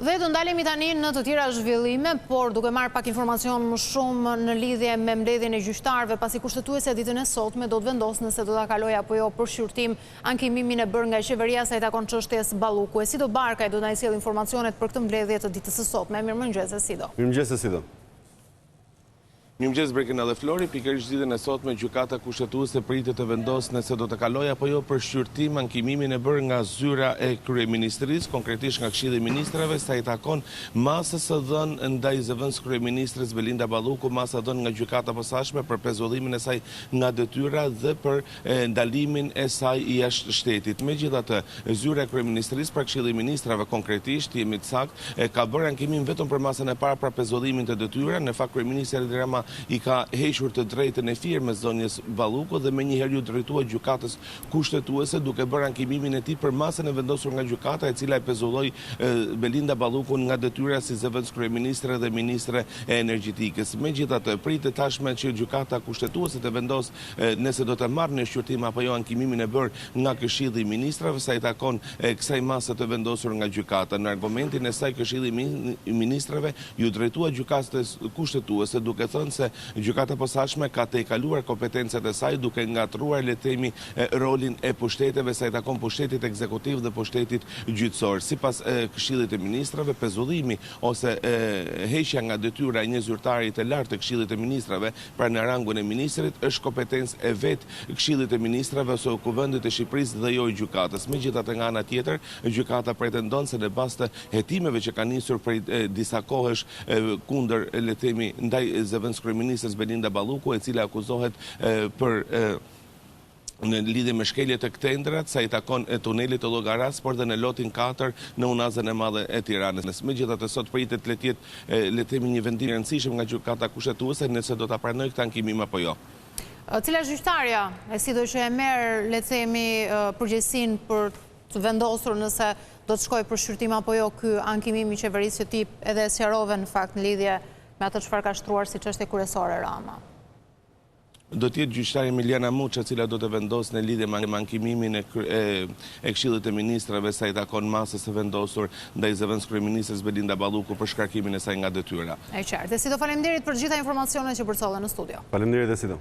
Dhe do ndalemi tani në të tjera zhvillime, por duke marrë pak informacion më shumë në lidhje me mbledhjen e gjyqtarëve, pasi Kushtetuesja ditën e sotme do të vendosë nëse do ta kalojë apo jo për shqyrtim ankimimin e bërë nga qeveria sa i takon çështjes Balluku. Esido Barkaj do të na i sjellë informacionet për këtë mbledhje të ditës së sotme. Mirëmëngjes Esido. Mirëmëngjes Esido. Mirëmëngjes Brikena dhe Flori, pikërisht ditën e sotme Gjykata Kushtetuese pritet të vendosë nëse do të kalojë apo jo për shqyrtim ankimimin e bërë nga zyra e Kryeministrisë, konkretisht nga Këshilli i Ministrave sa i takon masës së dhënë ndaj zëvendëskryeministres Belinda Balluku, masa e dhënë nga Gjykata e Posaçme për pezullimin e saj nga detyra dhe për ndalimin e saj jashtë shtetit. Megjithatë, zyra e Kryeministrisë, pra Këshilli i Ministrave konkretisht, të jemi të saktë, e ka bërë ankimim vetëm për masën e parë, pra pezullimin të detyra. Në fakt, kryeministri Edi Rama i ka hequr të drejtën e firmës zonjës Balluku dhe menjëherë iu drejtua Gjykatës Kushtetuese duke bërë ankimimin e tij për masën e vendosur nga gjykata e cila e pezulloi Belinda Ballukun nga detyra si zëvendëskryeministre dhe ministre e Energjetikës. Megjithatë, pritet tashmë që Gjykata Kushtetuese të vendosë nëse do të marrë në shqyrtim apo jo ankimimin e bërë nga Këshilli i Ministrave sa i takon kësaj mase të vendosur nga gjykata. Në argumentin e saj Këshilli i Ministrave iu drejtua Gjykatës Kushtetuese duke thënë se Gjykata e Posaçme ka tejkaluar kompetencat e saj duke ngatërruar le të themi rolin e pushteteve sa i takon pushtetit ekzekutiv dhe pushtetit gjyqësor. Sipas Këshillit të Ministrave, pezullimi ose heqja nga detyra e një zyrtari të lartë të Këshillit të Ministrave pra në rangun e ministrit, është kompetencë e vetë Këshillit të Ministrave ose Kuvendit të Shqipërisë dhe jo e gjykatës. Megjithatë nga ana tjetër, gjykata pretendon se në bazë të hetimeve që kanë nisur prej disa kohësh kundër, le të themi, ndaj zëvendëskryeministres Belinda Balluku, e cila akuzohet për në lidhje me shkelje tek tenderat sa i takon tunelit të Llogarasë, por dhe në lotin 4 në Unazën e Madhe e Tiranës. Megjithatë sot pritet le të jetë le të themi një vendim i rëndësishëm nga Gjykata Kushtetuese nëse do ta pranojë këtë ankimim apo jo. Cila është gjyqtarja Esido që e merr le të themi përgjegjësinë për të vendosur nëse do të shkojë për shqyrtim apo jo ky ankimim i qeverisë që ti edhe e sqarove në fakt në lidhje me atë çfarë ka shtruar si çështje kryesore Rama? Do të jetë gjyqtarja Emiljana Muça e cila do të vendosë në lidhje me ankimimin e e Këshillit të Ministrave sa i takon masës së vendosur ndaj zëvendëskryeministres Belinda Balluku për shkarkimin e saj nga detyra. E qartë. Esido faleminderit për të gjitha informacionet që përcolle në studio. Faleminderit Esido.